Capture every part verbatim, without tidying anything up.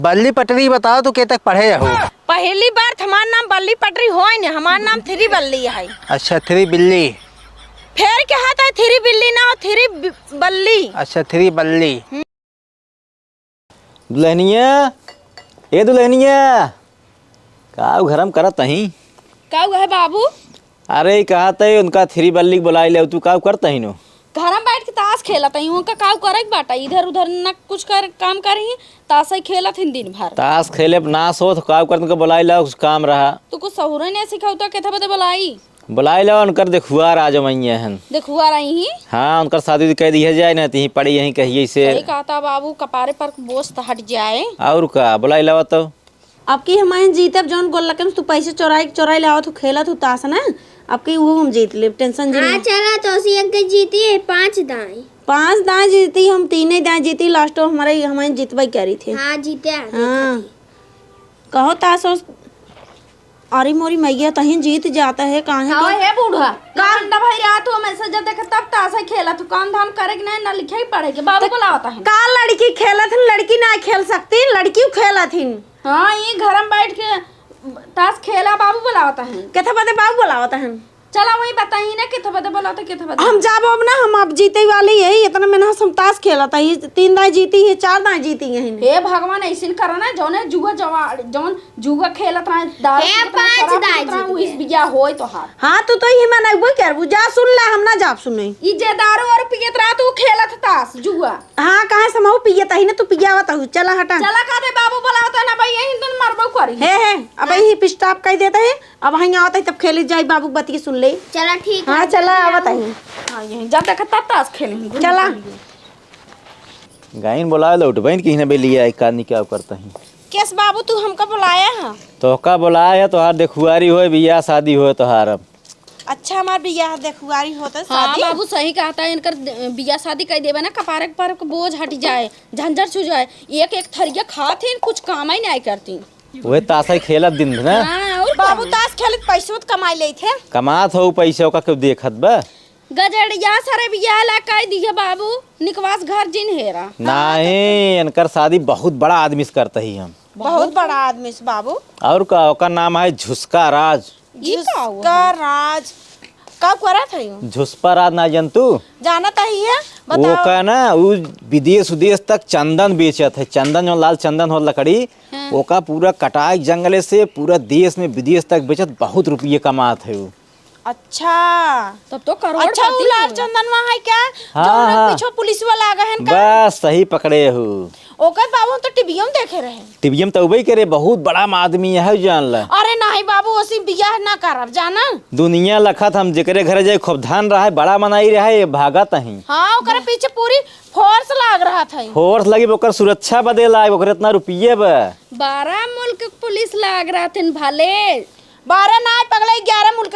बल्ली पटरी बताओ तो के तक पढ़े हो? पहली बार त हमार नाम बल्ली पटरी होय न, हमार नाम थ्री बल्ली है। अच्छा, थ्री बिल्ली। फेर कहा था थ्री बिल्ली ना हो, थ्री बि-, बल्ली। अच्छा, थ्री बल्ली। हम्म। दुल्हनिया, ए दुल्हनिया, का उ घरम करत अही? का हुआ है बाबू? अरे, ई कहत है उनका थ्री बल्ली के बुलाई ले, तू का करत ही नो? घरम बैठ के ताश खेलत ही, उनका का करे के बाटा, इधर उधर न कुछ कर, काम करही, ताश ही खेलत ही दिन भर। ताश खेले पे नाश होत, का करत उनका बुलाई ला, कुछ काम रहा। तू कुछ सहुरे ने सिखाऊ तो केथा बदे बुलाई? बुलाई ला, उनकर देखुआर आज मइये हन। देखुआर आई ही? हाँ, उनकर शादी उदी कह दिया जाए ना, तिही पड़ी यहीं कहिए से। सही कहता बाबू, कपारे पर बोझ तो हट जाए। और का, बुलाई लावा तो। अब की हमारे जीतब, जौन गोलकम से तू पैसे चोराई, चोराई लावत हो, खेलत हो ताश ना, अब की वो हम जीत लेब, tension जिन हाँ, ना। चला, तो उसी अंक जीती है, पाँच दाई। पाँच दाई जीती, हम तीने दाई जीती, last में हमारे, हमारे जीतबे करी थे। हाँ, जीते आ, हाँ। जीते। कहो ताश उस, अरे मोरी मैया, तहीं जीत जाता है, काहे का? हे बूढ़ा, का? अंडा भाई रात हो, मैसेज देखे तब ताश खेलत हो, काम धाम करे के नहीं, ना लिखे ही पढ़े के, बाबू तो बुलावत है। का लड़की खेलत हन, लड़की ना खेल सकती, लड़की खेलत हिन। हाँ, ई घर में बैठ के ताश खेला, बाबू बुलावत हैं। केथा बदे बाबू बुलावत हैं? चला वही बताई ना, केथा बदे बुलावत हैं, केथा बदे। हम जाबो अब ना, हम अब जीते वाली है, इतना मेहनत से हम ताश खेलत है, तीन दाई जीती है, चार दाई जीती है। हे भगवान, ऐसे करा ना, जौने जुआ जवा-, जौन जुआ खेलत रहा, दारू हे पीत रहा, पाँच शराब दाई पीत रहा, जीती उस है। बिया होय तोहार। हाँ, तू तो ही मनइबो करबू, जा सुन ले, हम ना जाब सुने। ई जे दारू वारू पियत रहा, तू खेलत ताश, जुआ। हाँ, कहाँ से हमहू पियत ही ना, तू पियावत हऊ, चला हटा। चला का दे, बाबू बुलावत है ना भाई, यही दिन मरबो करी। हे, हे, अब हाँ। यही पिस्टाप कह देता है, अब वहीं आवत है, तब खेले जाई, बाबू बतिया सुन ले। चला ठीक हाँ, है, चला चला। आवत है। हाँ, यहीं जब देखा तब ताश खेले हैं, चला। घूम घूम के। गाइन बोला लो, उठ बहन की ना बेलिया, एक आदमी क्या करता है। केस बाबू, तू हमका बुलाया है? तोहका बुलाया है, तोहार देखुआरी होय, बियाह शादी होय तोहार अब। अच्छा, हमार बियाह देखुआरी होत है, हाँ, शादी? बाबू सही कहता है, इनकर दे-, बियाह शादी कर देबे ना, कपारे पर के बोझ हट जाए, झंझट छू जाए। एक एक थरिया खात ही, कुछ काम ही नहीं करती। वही ताश ही खेलत दिन भर ना। हाँ, और बाबू का? ताश खेलत पैसो तो कमाई लेत है। कमात हो पैसे, ओका क्यों देखत बा? गजड़िया सरे बियाह ला कह दिए बाबू, निकवास घर जिन हेरा। नहीं, इनकर शादी बहुत बड़ा आदमी से करता ही हम। बहुत बड़ा आदमी से बाबू। और का, ओकर नाम है झुसका राज। ई का हुआ? झुसका राज। का करत है उ? झुसपा राज ना जन तू? जानत ही है, बताओ। ओका ना, उ विदेश उदेश तक चंदन बेचत है, चंदन जो लाल चंदन हो लकड़ी, हाँ। ओका पूरा कटाई जंगले से पूरा देश में विदेश तक बेचत, बहुत रुपये कमात है उ। अच्छा। तब तो करोड़पति अच्छा, उ लाल हुआ। चंदनवा है क्या? हाँ, जौन हाँ। पीछे पुलिस वाला आ गए हैं का? बस सही पकड़े हो। ओकर बाबू हम तो टीवीओ में देखे रहे। टीवीओ में तो उबे करे, बहुत बड़ा आदमी है, जान ला। अरे नहीं बाबू, ओसी बियाह ना करब, जाना। दुनिया लखत हम जेकरे घरे जाए, खूब धन रहे, बड़ा मनाई रहे, ये भागत ही। हाँ, ओकरे पीछे पूरी फोर्स लाग रहा था। फोर्स लगी, ओकर सुरक्षा बदे लाग, ओकरे इतना रुपये बा। बारह मुल्क पुलिस लाग रहा थे भले। बारह ना पगले, ग्यारह मुल्क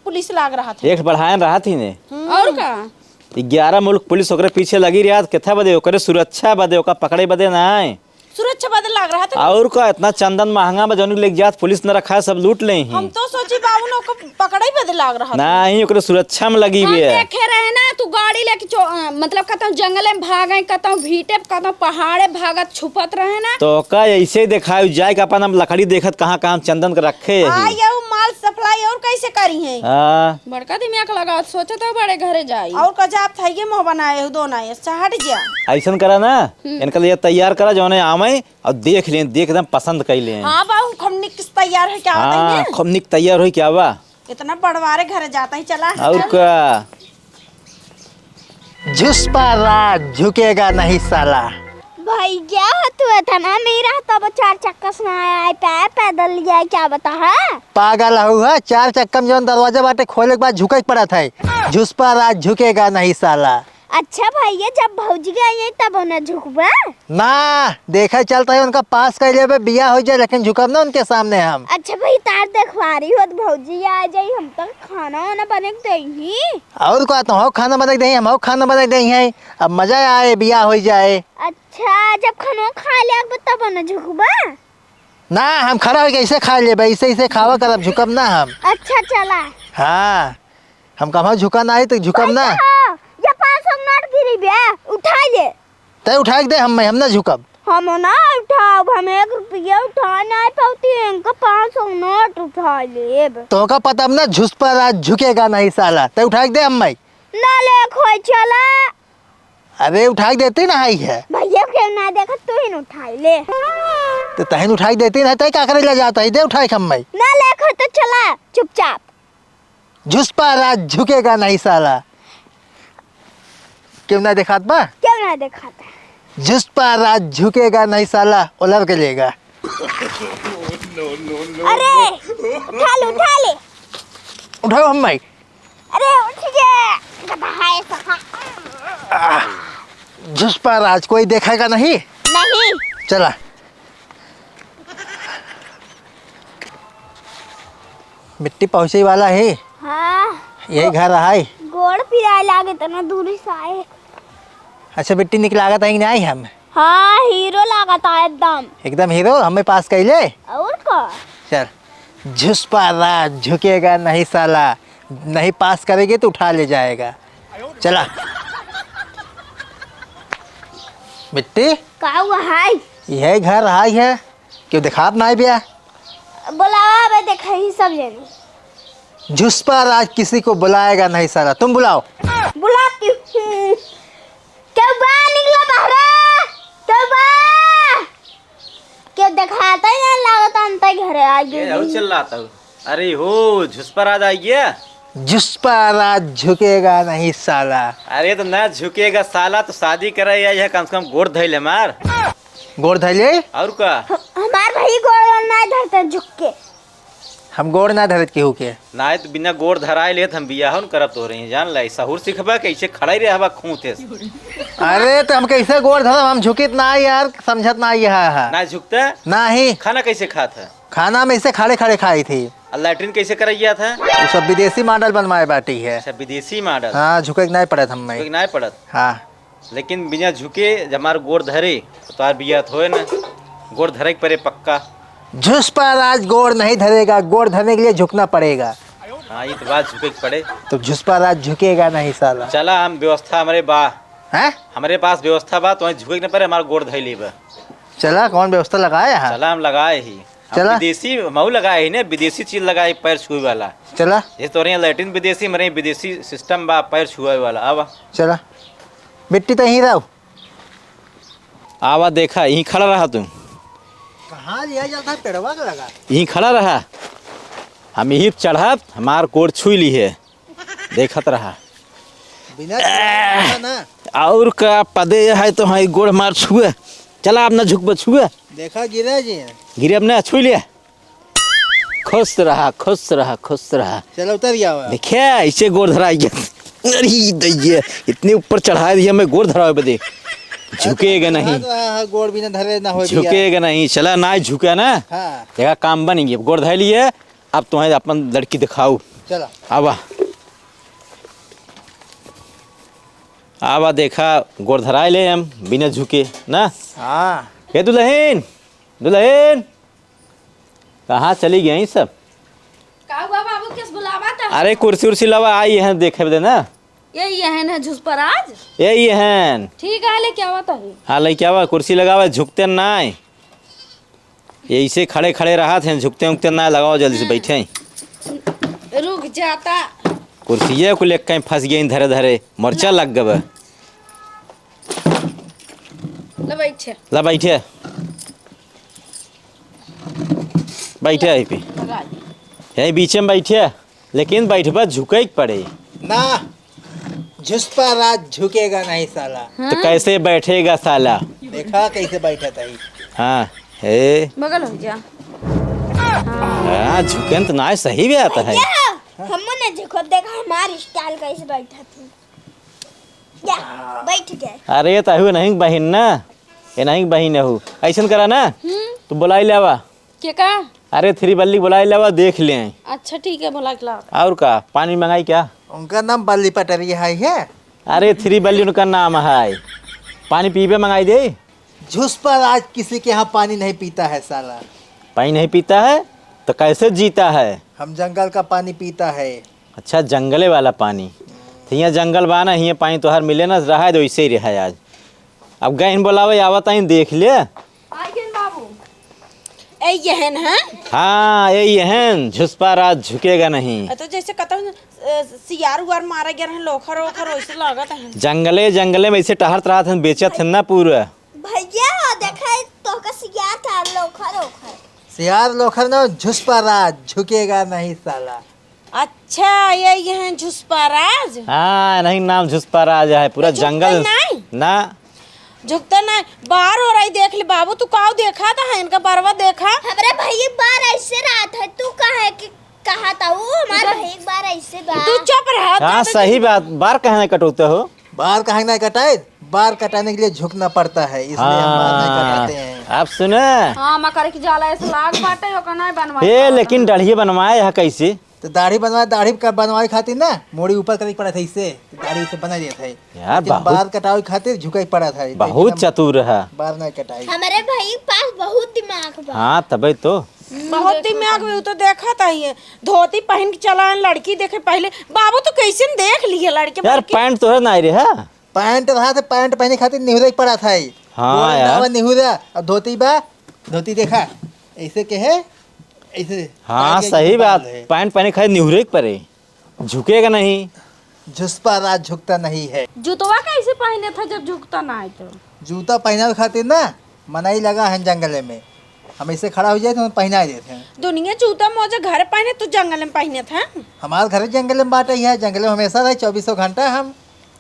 पुलिस लाग रहा था। एक बढ़ायन रहा थी ने। हम्म। और का? ग्यारह मुल्क पुलिस ओकरे पीछे लगी रहा, केथा बदे? ओकरे सुरक्षा बदे, ओका पकड़े बदे ना आए। सुरक्षा बदे लाग रहा था। और का, इतना चंदन महंगा बा, जौन लेके जात पुलिस न रखा है, सब लूट ले ही। हम तो सोची बाबू ने ओकर पकड़े बदे लाग रहा था। नहीं, ओकरे सुरक्षा में लगी हम बे। देखे रहे ना, तू गाड़ी लेके चो-, अ, मतलब कतौ जंगले में भागे, कतौ भीटे, कतौ पहाड़े भागत छुपत रहे ना। तो का ऐसे ही देखाई जाए कि अपन हम लकड़ी देखत कहाँ कहाँ हम चंदन के रखे हैं। आ, ये माल सप्लाई और कैसे करी है? हाँ। बड़का दिमाग लगाओ, सोचो तो बड़े घरे जाई। और का जात है ये मुँह बनाए हो दो ना, ये से हट जा। ऐसन करा ना, हम्म। इनका लिए तैयार करा, जौने आवे और देख लें, देख एकदम पसंद कर लें। हाँ बाबू, खूब निक तैयार है क्या हाँ, बताइए? खूब निक तैयार हो क्या बा? इतना बड़वारे घर जाता ही चला। और का? झुसपा राज झुकेगा नहीं साला। भैया हो तू इतना अमीर है तब चार चक्का से ना आए, पै-, पैदल लिया है, क्या बता है? पागल हऊ है, चार चक्का में जौन दरवाजा बाटे खोले के बाद झुके के पड़त है। झुसपा राज झुकेगा नहीं साला। अच्छा भैया, जब भौजी आई है तब उन्हें झुकबा? ना, देखे चलता है उनका पास कर लेबे, बियाह हो जाए लेकिन झुकब ना उनके सामने हम। अच्छा भाई, तार देखवारी होत भौजी आ जाई, हम तो खाना वाना बने के देही। और का, तो हो खाना बने के देही, हम हो खाना बने के देही है। अब मजा आए, बियाह हो जाए। अच्छा, जब खाना खा ले तब उन्हें झुकबा? ना, हम खड़ा होके ऐसे खा लेबे, ऐसे, ऐसे खावा करब, झुकब ना हम। अच्छा, चला। हाँ, हम कहूँ झुका ना आई तो झुकब ना। कैसे हो? ये पाँच सौ नोट गिरी बे, उठा ले। तै उठा के दे, हम, हम ना झुकब। हम ना उठाउब, हम एक रुपया उठा नाहीं पाउती, इनका पाँच सौ नोट उठा लेब। तोहका पता ना, झुसपा राज झुकेगा नहीं साला, तै उठाइ के दे हम्मै। ना लेक होई, चला। अरे उठाइ के देती ना है। भैया के ना देखा, तू ही न उठाइ ले। तो तहिन उठाइ के देती ना, तै का करे ले जाता है, दे उठाइ के हम्मै। ना लेक होई तो चला चुपचाप। झुसपा राज झुकेगा नहीं साला। केउ ना देखात बा? केउ ना देखात है? झुसपा राज झुकेगा नहीं साला, उलर के लेगा। अरे, उठा ले, उठा ले। उठाओ हम्मै। अरे, उठ जा, गधा है सफा। आह, झुसपा राज कोई देखेगा नहीं? नहीं। चला। मिट्टी पहुँचे वाला है। हाँ। यही घर है। गोड़ पिराए लागे तना दूरी से आए। अच्छा, मिट्टी निक लागत है कि नहीं हम? हाँ, हीरो लागत है एकदम। एकदम हीरो, हमें पास कैले। और का? चल, झुसपा राज झुकेगा नहीं साला, नहीं पास करेगी तो उठा ले जाएगा। चला। मिट्टी? का हुआ है? यही घर है, है। केउ देखात नाहीं बिया? बोलावा, अबे देखा ही सब जने। झुसपा राज किसी को बुलाएगा नहीं साला, तुम बुलाओ। बुलाती हूँ। केउ बा, निकला बहरा। केउ बा। केउ देखात ही ना लागत, अंत घरे आ गई। ये और चिल्लाता हूँ। अरे हो, झुसपा राज आ गया। झुसपा राज झुकेगा नहीं साला। अरे तो ना झुकेगा साला, तो शादी करे या यह कम से कम गोड़ धइले मार। गोड़ धइले? और का? ह-, हमार भाई गोड़ वोड़ ना धरते झुक के। हम गोड़ ना धरत केहू के। नाहीं तो बिना गोड़ धराए लेत हम बियाह न करब तोहरे ही, जान ले। सहूर सिखबा, कैसे खड़ा ही रहबा खूंते से। अरे तो हम कैसे गोड़ धरब, हम झुकित ना यार, समझत ना यह है। ना झुकते? नहीं। खाना कैसे खात है? खाना हम ऐसे खड़े खड़े खाई थी। और लैट्रिन कैसे करैया था? वो सब विदेशी मॉडल बनवाए बाटी है। अच्छा, विदेशी मॉडल। हाँ, झुके के नहीं पड़त हम में। झुके के नहीं पड़त। हाँ। लेकिन बिना झुके जब हमार गोड़ धरे, तो तार बिया तो होए ना। गोड़ धरे के पड़े पक्का। झुसपा राज गोड़ नहीं धरेगा, गोड़ धरने के लिए झुकना पड़ेगा। हाँ, ये तो बात झुके के पड़े। तो झुसपा राज झुकेगा नहीं साला। चला, हम व्यवस्था हमरे बा। हैं? हमरे पास व्यवस्था बा, तो झुके के न पड़े, हमार गोड़ धर लेबा। चला, कौन व्यवस्था लगाए हैं? चला, हम लगाए ही। हम चला। विदेशी, मऊ लगाए ही ने, विदेशी चीज लगाए, पैर छुए वाला। चला। जैसे तोरे यहाँ लैट्रिन विदेशी, हमारे यहाँ विदेशी सिस्टम बा, पैर छुए वाला। आवा। चला। मिट्टी तो यहीं रहो। आवा देखा, यहीं खड़ा रहा तू। कहाँ लिया जाता है, पेड़वा के लगा? यहीं खड़ा रहा। हम यहीं चढ़ब, हमार गोड़ छुई ली है। देखत रहा। बिना छुए ना। और का पदे है तो हाँ, गोड़ हमार छुए। चला, अब ना झुकबे, छुए। देखा, गिरा जी। गिरे अब ना, छुई लिया। खुश रहा, खुश रहा, खुश रहा। चलो, उतर गया हुआ। देखिए, ऐसे गोड़ धराई गया। अरे दैये, इतने ऊपर चढ़ा दिया मैं, गोड़ धरावे बदे। झुकेगा नहीं। हाँ, तो हाँ, हाँ, गोड़ भी ना धरे ना हो दिया। झुकेगा नहीं, चला ना झुका ना। हाँ। देखा, काम बन गया, गोड़ धर लिए, अब तुम्हें अपन लड़की दिखाऊ। चला। आवा। आवा देखा, गोड़ धराए ले हम, बिना झुके ना। हाँ। ए दुलहिन, दुलहिन। कहाँ चली गई सब? का हुआ बाबू, किस बुलावा था? अरे कुर्सी उर्सी लावा, आई है देखे बदे ना। यही है ना झुसपराज? यही है। ठीक है, लेके आवा तही। हाँ, लेके आवा, कुर्सी लगावा, झुकते नाय। ये इसे खड़े खड़े रहत हैं, झुकते उकते नाय, लगावा जल्दी से, हम्म। बैठे। रुक जाता। कुर्सिये को लेके कहीं फंस गई धरे धरे, मरचा लग गवा। ले बैठे। ला बैठे। बैठे यहीं पे। लगा ली। यहीं बीचे में बैठे, लेकिन बैठबा झुके के पड़े। ना, झुसपा राज झुकेगा नहीं साला। हाँ? तो कैसे बैठेगा साला? देखा कैसे बैठा था ही। हाँ, हे। बगल हो जा। हाँ, झुके न तो ना सही भी आता है। भैया, हमो ने झुको, देखा हमार स्टाइल कैसे बैठा थी। या, बैठ गए। अरे, ये तो हु नहीं बहिन ना, ये नहीं बहिन हु। ऐसन करा ना, हम्म। तू बुलाई ले आवा। के का? अरे, थ्री बल्ली बुलाई ले आवा, देख ले। अच्छा, ठीक है, बुला के लाओ। और का, पानी मंगाई क्या? उनका नाम बल्ली पटरी है, है? अरे, थ्री बल्ली उनका नाम है। पानी पीबे मंगाई दे। झुसपा राज किसी के यहाँ पानी नहीं पीता है साला। पानी नहीं पीता है, तो कैसे जीता है? हम जंगल का पानी पीता है। अच्छा, जंगले वाला पानी। तो हियाँ जंगल बा ना, हियाँ पानी तोहार मिले ना, रहा दो, ऐसे ही रहा आज। अब गइन बोलावे, आवत आइन, देख ले। आ गइन बाबू। ए, यहन है? हाँ, ए, यहन, झुसपा राज झुकेगा नहीं। अ, तो जैसे कहता हूँ, अ, सियार उयार मारे गए रहन, लोखर ओखर, वैसे लागत है। जंगले, जंगले में ऐसे टहरत रहत हैं, बेचत हैं ना पूरा। भैया, देखा है, तोहका सियार था, लोखर ओखर। सियार लोखर ना, झुसपा राज, झुकेगा नहीं साला। अच्छा, ये, ये हैं झुसपा राज? हाँ, नहीं नाम झुसपा राज है, पूरा तो झुकते जंगल। नहीं? ना। झुकते नहीं। बार हो रही, देख ले बाबू, तू काऊ देखा था, इनका बरवा देखा। हमरे भाई एक बार ऐसे रात है, तू कहे कि कहा था वो, हमारे इधर भाई एक बार ऐसे बा। तू चुप रहा, हाँ, ज्यादा सही तू बात, बार कहाँ नहीं कटोते हो? बार कहाँ नहीं कटाए? बार कटाने के लिए झुकना पड़ता है, इसलिए हम बार नहीं हाँ, कटाते हैं। आप सुने? हाँ, मकर की जाला ऐसे लाग बाटे, ओकर नहीं बनवाए ए, पावत लेकिन है। दाढ़ी बनवाए है कैसे? तो दाढ़ी बनवाए, दाढ़ी का बनवाए खातिर ना, मूड़ी ऊपर करे के पड़ा था इससे, तो दाढ़ी से बना देत है। यार, लेकिन बहुत बार कटावे खातिर झुके के पड़ा था, बहुत लेकिन हम चतुर है। बार नहीं कटाई। हमारे भाई के पास बहुत दिमाग बा। हाँ, तबे तो। बहुत दिमाग में, उ तो देखत है, धोती पहन के चला, लड़की देखे पहले। बाबू तो कैसे न देख लिए लड़के यार, बल्कि पैंट तो है ना रे, है? पैंट रहा था, पैंट पहने खातिर निहुरे के पड़ा था। हाँ गोड़ यार। ना बा निहुरा, और धोती बा, धोती देखा, ऐसे के है, ऐसे हाँ, टाइट सही बात, बांध है। पैंट पहने खातिर निहुरे के पड़े, झुकेगा नहीं। झुसपा राज झुकता नहीं है। जूतवा कैसे पहने था जब झुकता ना है तो? जूता पहनावे खातिर ना मनई लगा है जंगले में, हम ऐसे खड़ा हो जाए तो हम पहना देते हैं। दुनिया जूता मोजा घर पहने, तू जंगल में पहने था? हमार घर जंगल में बाटे है, जंगल में हमेशा रहे चौबीसों घंटा हम।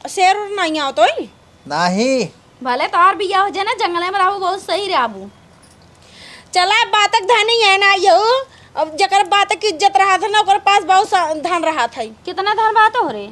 शेर उर नहीं आवत होई? नाही। भले तोहार बियाह हो जाए ना, जंगले में रहबू, बहुत सही रहबू। चला, बातक धनी है ना यहू। अब जेकर बातक इज्जत रहत है ना, ओकर पास बहुत सा-, धन रहत है। कितना धन बा तोहरे?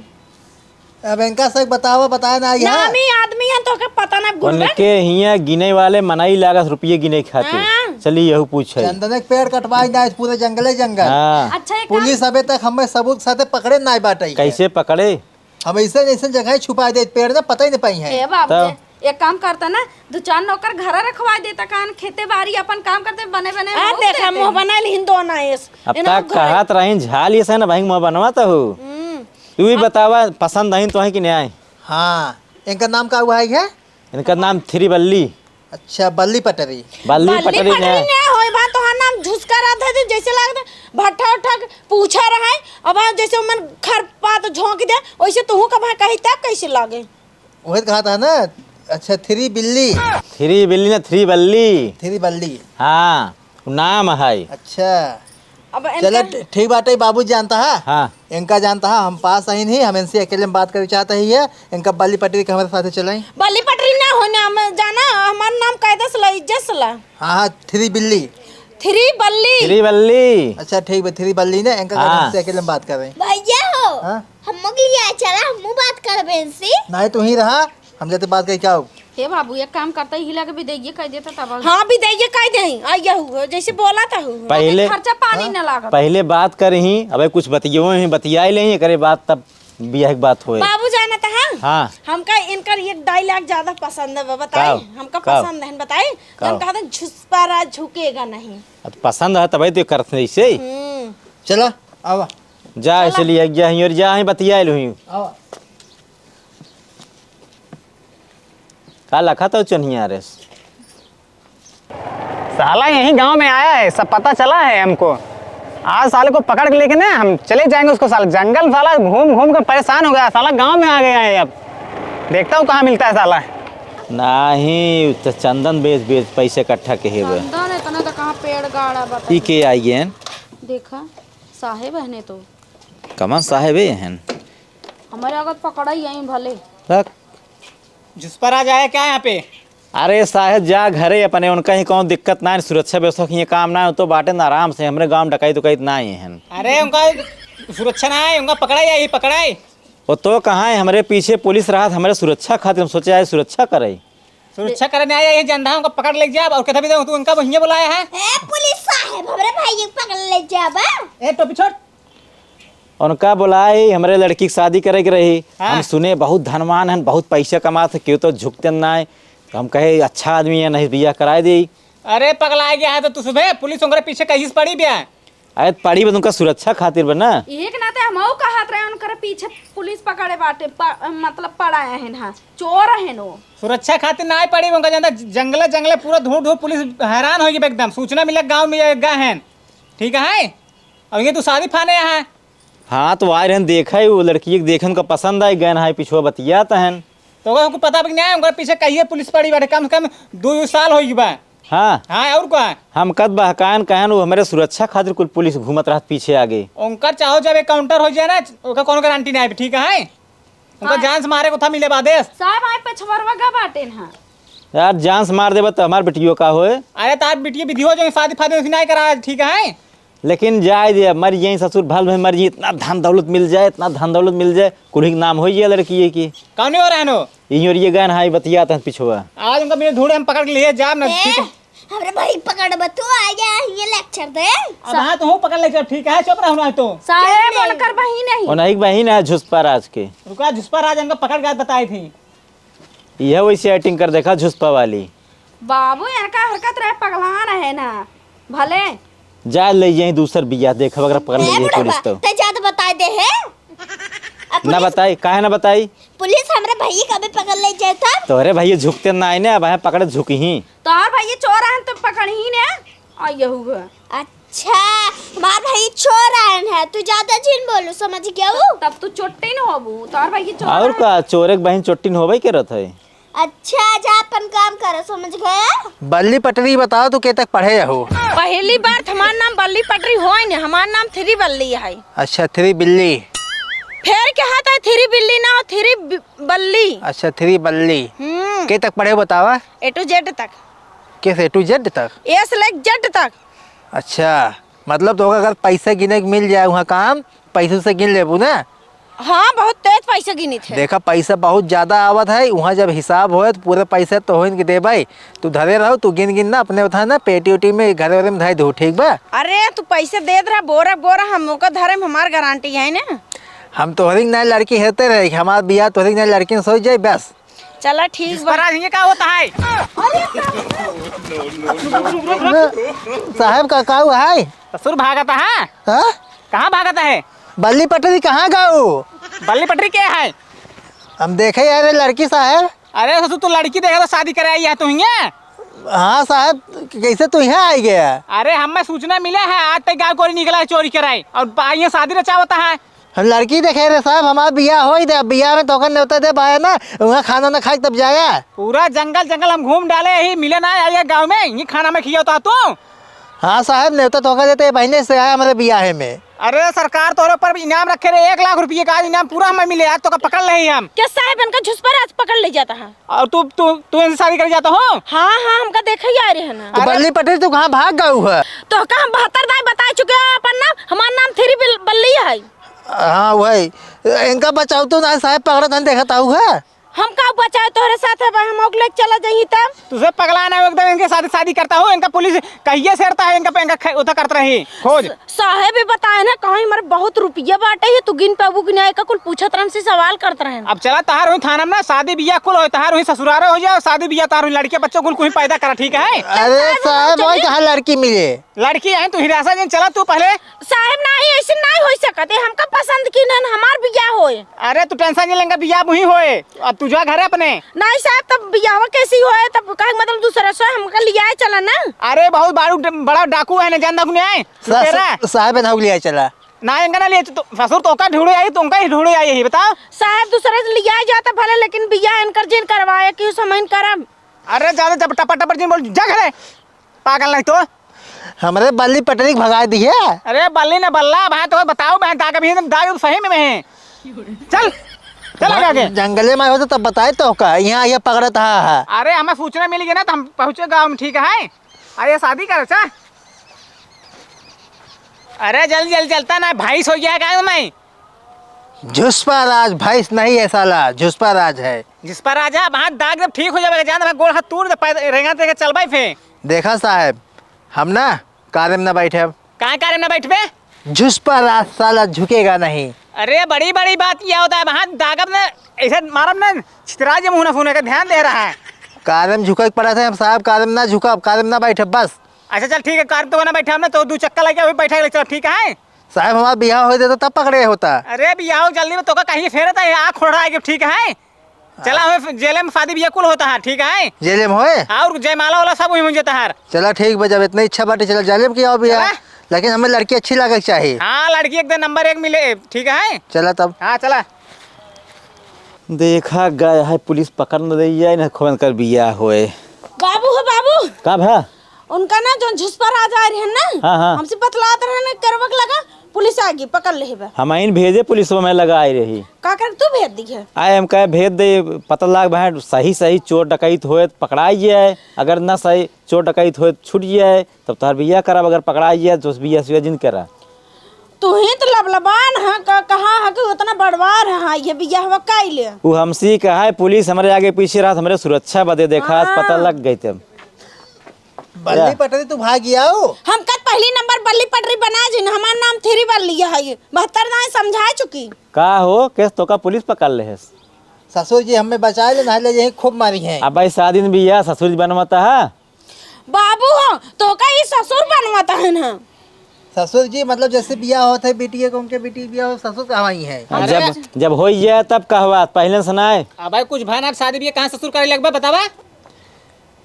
अब इनका से बतावा, बताए ना, ये है। नामी आदमी है, तोहके पता ना, गुंडा। उनके हियाँ गिने वाले मनई लागत रुपये गिने खातिर। हाँ। चली, यहू पूछे। चंदन के पेड़ कटवाई ना, पूरे जंगले जंगल। हाँ। अच्छा, एक काम पुलिस अबे तक हमें सबूत साथे पकड़े ना बाटे। कैसे पकड़े? हम ऐसे, ऐसे जगह छुपा दे पेड़ ना, पता ही नहीं पाई है। ए बाबू, तब? ए-, एक काम करता ना, दो चार नौकर घर रखवा देता, कान खेते बारी अपन काम करते, बने बने आ, मुंह देखा, देते। मुंह बना लिहिन दो ना एस। अब एना तक घर कहत रही, झाल ये से ना भाई, मुंह बनवा तो हो। हम्म। तू ही अब बतावा, पसंद आई तो है कि नहीं आई? हाँ, इनका नाम का हुआ है? इनका नाम थ्री बल्ली। अच्छा, बल्ली पटरी। बल्ली बल्ली पटरी पटरी ने। ने होई बा, तोहार नाम झुसका रहत है, तो जैसे लागत है भट्ठा उट्ठा के पूछा रहे। अब हाँ, जैसे ओमन खरपात झोंक दे, वैसे तुहू का भाई कही तब कैसे लागे? वही कहा था ना। अच्छा, थ्री बिल्ली। थ्री बिल्ली ना, थ्री बल्ली। थ्री बल्ली। हाँ, वो नाम है। अच्छा। अब इनका चला, ठी-, ठीक बाटे, बाबू जानता है। हाँ। इनका जानता है, हम पास आई नहीं, हम इनसे अकेले में बात करे चाहते ही है। इनका बल्ली पटरी के हमारे साथे चलाई। बल्ली पटरी ना हो ना, हम जाना, हमार नाम कायदा से ला, इज्जत से ला। हाँ, हाँ, थ्री बिल्ली। थ्री बल्ली। थ्री बल्ली। अच्छा, ठीक बा, थ्री बल्ली ने, इनका हाँ। इनसे अकेले में बात कर रहे हैं। भैया हो, हाँ? हम लोग लिया चला, हम बात करबे इनसे। नहीं, तू ही रहा, हम जाते बात करी, क्या हो? हे बाबू, एक काम करता, ही लगे विदैये कह देता तब। हाँ, विदैये कह दे, आ यहू हो, जैसे बोला था हूँ। पहले खर्चा पानी हाँ? न लागत। पहले बात कर ही, अबे कुछ बतियो ही, बतियाई ले ही, एकरे बाद तब बियाह के बात होए। बाबू जानत है? हाँ। हमका इनकर एक dialogue ज्यादा पसंद है, बताई? काव? हमका काव? पसंद है, बताई? काव? हम कहते हैं, "झुसपा राज झुकेगा नहीं।" अब पसंद है, तबे तो करत नहीं से। हम्म। चला, आवा। जा, चला। चलिए, जा, ही और जा, ही बतिया लूँ। आवा। का लखा तो चनिया रे। साला यहीं गांव में आया है, सब पता चला है हमको। आज साले को पकड़ के लेके ना हम चले जाएंगे उसको। साला जंगल, साला घूम घूम के परेशान हो गया, साला गांव में आ गया है। अब देखता हूँ कहाँ मिलता है साला। नाही, उ त चंदन बेच बेच पैसे इकट्ठा के हेबे। चंदन इतना तो कहाँ पेड़ गाड़ा बता। ई के आई गेन? देखा, साहेब हने तो। कमन साहेब है हन? हमारे अगर पकड़ा ही आई भले। रख। झुसपा राज आया क्या यहाँ पे? अरे साहेब, जा घरे अपने, उनका ही कौनो दिक्कत ना है, सुरक्षा व्यवस्था के हियाँ काम ना है, तो बाटे ना आराम से, हमरे गाँव में डकैत उकैत ना आए हैं। अरे उनका सुरक्षा ना है, उनका पकड़ा ही, पकड़ा ही। वो तो कहाँ है, हमरे पीछे पुलिस रहत, हमरे सुरक्षा खातिर हम सोचे आए सुरक्षा करे। सुरक्षा करे नहीं आया, ये जंधा उनका पकड़ ले जाब और कहता भी तू उनका वहीं बुलाया है। ए पुलिस साहेब, हमरे भाई के पकड़ ले जाब। ए टोपी छोड़। उनका बुलाई, हमरे लड़की की शादी करे के रही। हाँ। हम सुने बहुत धनवान हन, बहुत पैसा कमात है, केहू तो झुकते ना है। तो हम कहे अच्छा आदमी है, नहीं बियाह कराए दे। अरे पगला गया है तो तू सुबह पुलिस उनके पीछे कहीं से पड़ी बिया। अरे त पड़ी बा उनका सुरक्षा खातिर बा ना। इहे के नाते हमहू कहत रहे, उनकर पीछे पुलिस पकड़े बाटे, प-, मतलब पड़ा है ना, चोर है नो। सुरक्षा खातिर ना पड़ी, उनका जनता जंगले जंगले पूरा ढूंढ ढूंढ पुलिस हैरान होई एकदम। सूचना मिले गाँव में ये गा हैं, ठीक है। अब ये तू शादी फाने यहाँ। हाँ, तो आए रहन, देखा ही वो लड़की के, देखे उनका पसंद आई, गए नहाए पिछुआ बतियात हन। तो ओकरा कुछ पता भी नहीं है, उनकर पीछे कहिए पुलिस पड़ी बाटे, कम से कम दो, दो साल होई बा। हाँ। हाँ, और का? हम कद बहकायन कहन, वो हमरे सुरक्षा खातिर कुल पुलिस घूमत रहत पीछे आगे। उनकर चाहो जब एनकाउंटर हो जाए ना, ओकर कोनो गारंटी नहीं है, ठीक है? उनका हाँ। जान से मारे को था मिले बादेस। साहब, आए पछवरवा गा बाटे ना। यार, जान से मार देबा तो हमार बेटियों का होए? अरे, तार बेटियों विधि हो जो शादी फादी उसकी नहीं करा, ठीक है? लेकिन जाए दे, मर जाए ससुर, भल में मर जाए, इतना धन दौलत मिल जाए, इतना धन दौलत मिल जाए, कुल्ही के नाम हो जाए लड़की ये की। कौन हो रहनो? इही ओर ये गए नहाए बतियात हैं पिछुआ। आज उनका बिना ढूंढे हम पकड़ के लिए जाब ना, ए, ठीक है? हमरे भाई पकड़ बा, तू आ गया, ये लेक्चर दे। अब हाँ, तो हूँ पकड़ ले, ठीक है, चुप रहो ना तो। साहेब, नहीं। उनकर बहिन है। उन्हीं की बहिन है झुसपा राज के। रुका, झुसपा राज इनका पकड़ के आज बताई थी। यह वैसे एक्टिंग कर देखा झुसपा वाली। बाबू, इनका हरकत रहे, पगलान है ना, भले। जा ले यहीं दूसर बियाह, देखब अगर पकड़ ए ले बुढ़वा, पुलिस तो। ते ज्यादा बताई दे है? अब ना पुलिस बताई, काहे ना बताई? पुलिस हमरे भैया का भी पकड़ ले जाए तब? तोहरे भैया झुकते ना आए ने, अब हैं पकड़े झुकी ही। तोहर भैया चोर हैं तो पकड़ ही ने। आ यहू है। अच्छा, हमार भाई चोर आयन है, तू ज्यादा झिन बोलू, समझ गया वो? तब तू चोट्टी न होबू, तोहर भैया चोर और हैं। का, चोरे के बहिन चोट्टी न होबे के रहत है। अच्छा, जा अपन काम करो, समझ गया? बल्ली पटरी बताओ, तू के तक पढ़े हो? पहली बार हमार नाम बल्ली पटरी होय ने, हमार नाम थ्री बल्ली है। अच्छा, थ्री बिल्ली। फेर के हाथ है थ्री बिल्ली ना हो, थ्री बि-, बल्ली। अच्छा, थ्री बल्ली। हम्म। के तक पढ़े बतावा? A to Z तक। कैसे A to Z तक? A से लेके Z तक। अच्छा, मतलब तो अगर पैसा गिने के मिल जाए वहाँ काम, पैसों से गिन लेबू ना? हाँ, बहुत तेज पैसा गिनी थे। देखा, पैसा बहुत ज्यादा आवत है, वहाँ जब हिसाब होए तो पूरे पैसे तो होइन के देबै। तू धरे रहो, तू गिन गिन ना अपने उठा ना, पेटी उटी में, घरे उरे में धर दो, ठीक बा? अरे, तू पैसे देत रहा, बोरा बोरा, हम ओकर धरे में हमार गारंटी है ना। हम तोहरी ना लड़की हेते रहे, हमार बियाह तोहरी ना लड़की से हो जाए, बस। चला, ठीक बा। पर आज ये का होता है? साहब का, का हुआ है? ससुर भागत है। हाँ? कहाँ भागत है? बल्ली पटरी कहाँ गऊ? बल्ली पटरी के है? हम देखे यार लड़की साहब। अरे ससुर, तू लड़की देखे तो शादी करे आई है तू हियाँ? हाँ साहब, कैसे तू यहाँ आई गया? अरे हमें सूचना मिला है, आज तक गाँव कोई निकला है चोरी कराए और बा-, यहाँ शादी रचावता है। हम लड़की देखे रहे साहब, हमार बियाह होई दे, अब बियाह में तोहका नेवता दे बाया ना, वहाँ खाना ना खाए तब जाया। पूरा जंगल जंगल हम घूम डाले, यही मिले ना आया गाँव में, ये खाना में खिया होता तू। हाँ साहब, नेवता तोहका देते, बहने से आया हमारे बियाहे में। अरे सरकार तोहरे ऊपर भी इनाम रखे रहे, एक लाख रुपये का आज इनाम पूरा हमें मिले, आज तोहका पकड़ ले हम। क्या साहब इनका झुसपर आज पकड़ ले जाता है? और तू, तू, तू इनसे शादी कर जाता हो? हाँ, हाँ, हमका देखे ही आ रहे हैं ना। तो अरे बल्ली पटेल तू कहाँ भाग गऊ है? तोहका हम बहत्तर दाई बता चुके हैं अपन नाम, हमार नाम थ्री बिल-, बल्ली है। हाँ वही, इनका बचाओ तो ना साहब पकड़त हन देखत आऊ है। हम का बचाए तोहरे साथ है भाई, हम ओकले चला जाई तब। तुझे पगला ना एकदम, इनके साथ शादी करता हो, इनका पुलिस कहिए से रहता है, इनका, इनका खे-, उधर करत रही खोज। स-, साहेब भी बताए ना, कहीं हमारे बहुत रुपया बाटे, ये तू गिन पाबू कि नहीं, का कुल पूछत रहन से सवाल करत रहन। अब चला तहार हुई थाना में ना, शादी बियाह कुल होए, तहार हुई ससुरारो हो जाए, शादी बियाह तहार हुई, लड़के बच्चों कुल, कुल पैदा करा, ठीक है? अरे साहब, वही कहाँ लड़की मिले? लड़की है, तू हिरासत में चला, तू पहले। साहेब, नाही, ऐसे नाही होई सकत है, हमका पसंद की नन, हमार बियाह होए। अरे, तू टेंशन नहीं लेंगा, बियाह वही होए। अब तू जा घरे अपने। नाही साहेब, तब बियाह कैसी होए, तब कहे मतलब दूसरा से हमका लियाए चला ना। अरे, बहुत बारू ड-, बड़ा डाकू है ना, जान डाकू नहीं आए। सा-, लुटेरा। सा-, साहेब, ना लियाए चला। ना, इनका ना लिए, तो ससुर तोका ढूंढे आई, तुमका ही ढूंढे आई, यही बताओ। साहेब, दूसरा से लियाए जाता भले, लेकिन बियाह इनकर जिन करवाए, क्यों समझ करम। अरे, ज्यादा जब टपर टपर जिन बोल, जा घरे। पागल नहीं तो। हमरे बल्ली पटरी के भगाए दिए। अरे बल्ली ना बल्ला, भाई तो बताओ, मैं दाग अभी दाग सही में है। चल, चल आगे, आगे। जंगले में होते तब बताए तो का, यहाँ ये पकड़त हा, हा। अरे हमें सूचना मिल गई ना तो हम पहुँचे गाँव में, ठीक है। अरे शादी कर, अच्छा। अरे जल्दी जल्दी चलता ना, भाई सो गया गाँव में। झुसपा राज भैंस नहीं है साला, झुसपा राज है। झुसपा राजा, वहाँ दाग जब ठीक हो जाएगा, जान, वहाँ गोड़ हाथ तोड़ दे, पैदल रेंगा देके चल भाई फे। देखा साहब, हम ना कारे में ना बैठे अब। कहाँ कारे में ना बैठबे? झुसपा राज साला झुकेगा नहीं। अरे बड़ी बड़ी बात किया होता है, वहाँ दागब ना, ऐसे मारब ना, छितरा जे मुँह ना सुने का ध्यान दे रहा है। कारे में झुके के पड़ा था, हम साहब कारे में ना झुकब, कारे में ना बैठब बस। अच्छा चल ठीक है, कार तो ना बैठा हमने, तो दू चक्का लगे अभी बैठा ले चल, ठीक है? साहब, हमार बियाह होइ देता तब पकड़े होता। अरे बियाह जल्दी में तोका कहीं फेरत है, आँख खोड़ा आएगी, ठीक है? चला हमें जेले में शादी बियाह कुल होता है, ठीक है? जेले में होए? और जयमाला वाला सब वहीं हो जाता है। चला ठीक बा, जब इतना इच्छा बाटे चला जेले में किया बियाह। चला। लेकिन हमें लड़की अच्छी लागे के चाही। हाँ, लड़की एकदम नंबर एक मिले, ठीक है? चला तब। हाँ, चला। देखा गया है, पुलिस पकड़ न रही है, न खोन कर बियाह होए। बाबू हो बाबू। का भा? उनका ना जौन झुसपा राज आए रहे ना, हाँ, हाँ। हमसे बतलात रहे ना, करवक लगा, पुलिस आ गई, पकड़ ले बा। हम आइन भेजे पुलिस में लगा आई रही। का कर तू भेज दी है? आए हम कहे भेज दे, पता लाग भाई सही सही चोर डकैत होए त पकड़ाई जाए, अगर ना सही चोर डकैत होए त छूट जाए, तब तोहर बियाह करब, अगर पकड़ाई जाए तो बियाह सिवा जिन करा। तू ही तो लबलबान है, क-, कहाँ है कि उतना बड़वार है, हाँ, ये बियाह हुआ काई ले? उ हमसे कहा है, पुलिस हमरे आगे पीछे रहत, हमरे सुरक्षा बदे देखा, हाँ। पता लग गई तब। बल्ली या। पटरी तू भाग आओ। हम कद पहली नंबर बल्ली पटरी बना जिन, हमार नाम थ्री बल्ली है, ये बहत्तर दाएं समझा चुकी। का हो, केस तोका पुलिस पकड़ ले है? ससुर जी हमें बचा ले, ना ले यही खूब मारी है। अब भाई शादी में बियाह ससुर जी बनवाता है। बाबू हो, तोका ई ससुर बनवाता है ना। ससुर जी, मतलब जैसे बियाह होत है बिटिया को, उनके बिटी बियाह हो, ससुर कहवाई है। अब अरे। जब, जब हो जाए तब कहवा, पहले से ना है। अब भाई कुछ भाई ना शादी बियाह कहाँ ससुर करे लगबा, बतावा?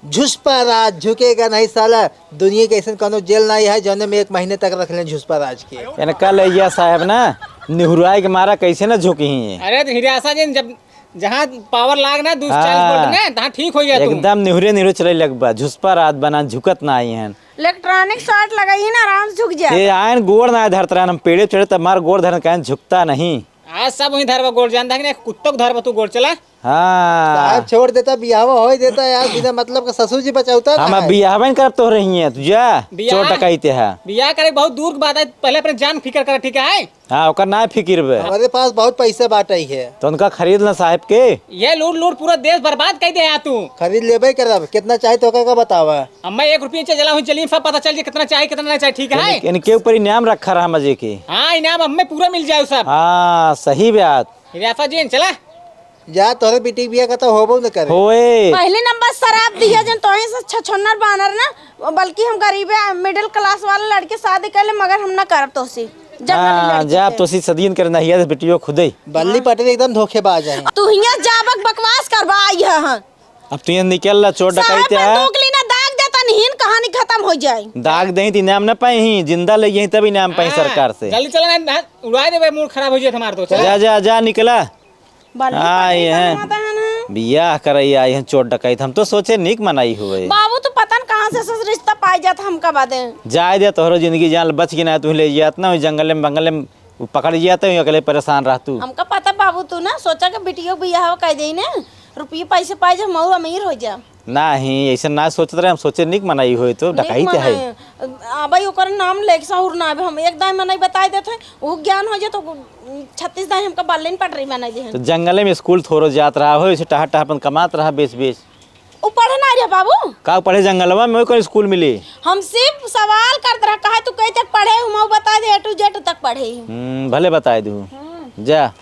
झुसपा राज झुकेगा नहीं साला, दुनिया के ऐसे कोनो जेल नहीं है जौने में एक महीने तक रख लें झुसपा राज के। इनका ले गया साहब ना, निहुराए के मारा कैसे ना झुकी ही। अरे तो हिरासा जी, जब जहाँ पावर लाग ना, दू सौ चालीस हाँ। वोल्ट ना, तहाँ ठीक हो गया तू। एकदम निहुरे निहुरे चले लगबा, झुसपा रात बना, झुकत ना आई हैं। इलेक्ट्रॉनिक शॉर्ट लगाई ना, आराम से झुक जाए। ये आयन गोड़ ना धरत रहन, हम पेड़े चढ़े तब मार गोड़ धरन, कहें झुकता नहीं। आज सब वहीं धरबा गोड़, जान देख ना, कुत्तों को धरबा तू गोड़, चला। हाँ। साहब छोड़ देता, बियाहवा हो ही देता यार, बिना मतलब का ससुर जी बचावता हम ना अब है। बियाहवा नहीं करब तोहरे ही है, तू जा, बियाह? चोर डकैते है। बियाह करे बहुत दूर की बात है, पहले अपने जान फिकर कर, ठीक है? हाँ, ओकर ना फिकिर बे। हमरे पास बहुत पैसा बाटइ है। तो उनका खरीद ना साहब के। ये लूट लूट पूरा देश बर्बाद कर दे यार तू। खरीद लेबे करब, कितना चाहे तो का बतावा। अब मैं एक रुपये नीचे जला हूँ, चलिए सब पता चल जाए कितना चाहे, कितना नहीं चाहे, ठीक है? इन-, इनके ऊपर इनाम रखा रहा मजे के। हाँ, इनाम अब मैं पूरा मिल जाए सब। हाँ, सही बात। रियासत जी, चला। जा, तोहरे बेटी बिया का तो होबो न करे। होए। पहले नंबर शराब दिया जन तोहे से छछन्नर बानर ना, बल्कि हम गरीबे मिडिल क्लास वाले लड़के शादी कर ले, मगर हम ना करब तोहसे। जंगली हाँ, लड़की जा, से। तोसी सदियन कर नहिया से बेटियो खुदे। बल्ली पटेल एकदम धोखेबाज है। तू हियां जाबक बकवास करबा आई है, हाँ। अब तू यहाँ निकल ला, चोर साहब डकैत है। बंदूक ली ना, दाग देता नहीं, कहानी खत्म हो जाए। दाग दही त इनाम ना पाई ही, जिंदा ले यही तब इनाम पाई हाँ, सरकार से। जल्दी चला ना, ना, उड़ा देबे, मूड खराब हो जाए हमार तो। चला। जा, जा, जा, निकला। बल्ली आई पटेल हैं। बनवाता है ना। बियाह करई आई हैं चोर डकैत। हम तो सोचे नीक मनई हुए। बाबू तो पता न कहाँ से सस रिश्ता पाई जात हमका बदे। जाए दे तोहरो जिंदगी जान बच गई ना, तू ले जात ना जंगल में बंगल में पकड़ जात है, अकेले परेशान रह तू। हमका पता बाबू तू ना सोचा के बिटियो बियाह कर दे ना, रुपये पैसे पाई जा, मऊ अमीर हो जा। नाही, ऐसे ना सोचत रहे, हम सोचे नीक मनई होई तो नीक डकैत है। मनई। अबे ओकर नाम लेके सहूर ना आवे, हम एक दाई मनई बताई देत है, उ ज्ञान हो जाए तो छत्तीस दाई हमका बल्लिन पटरी बनाई दे। तो जंगले में स्कूल थोरो जात रहा हो, ऐसे टहा टहा अपन कमात रहा बेच बेच। उ पढ़े ना रहे बाबू। का पढ़े जंगलवा में, कोई स्कूल मिली? हम सिर्फ सवाल करत रहा, कहा तू कहीं तक पढ़े, हम बता दे, A to Z तक पढ़े। हम्म, भले बताई दू। हम्म। जा।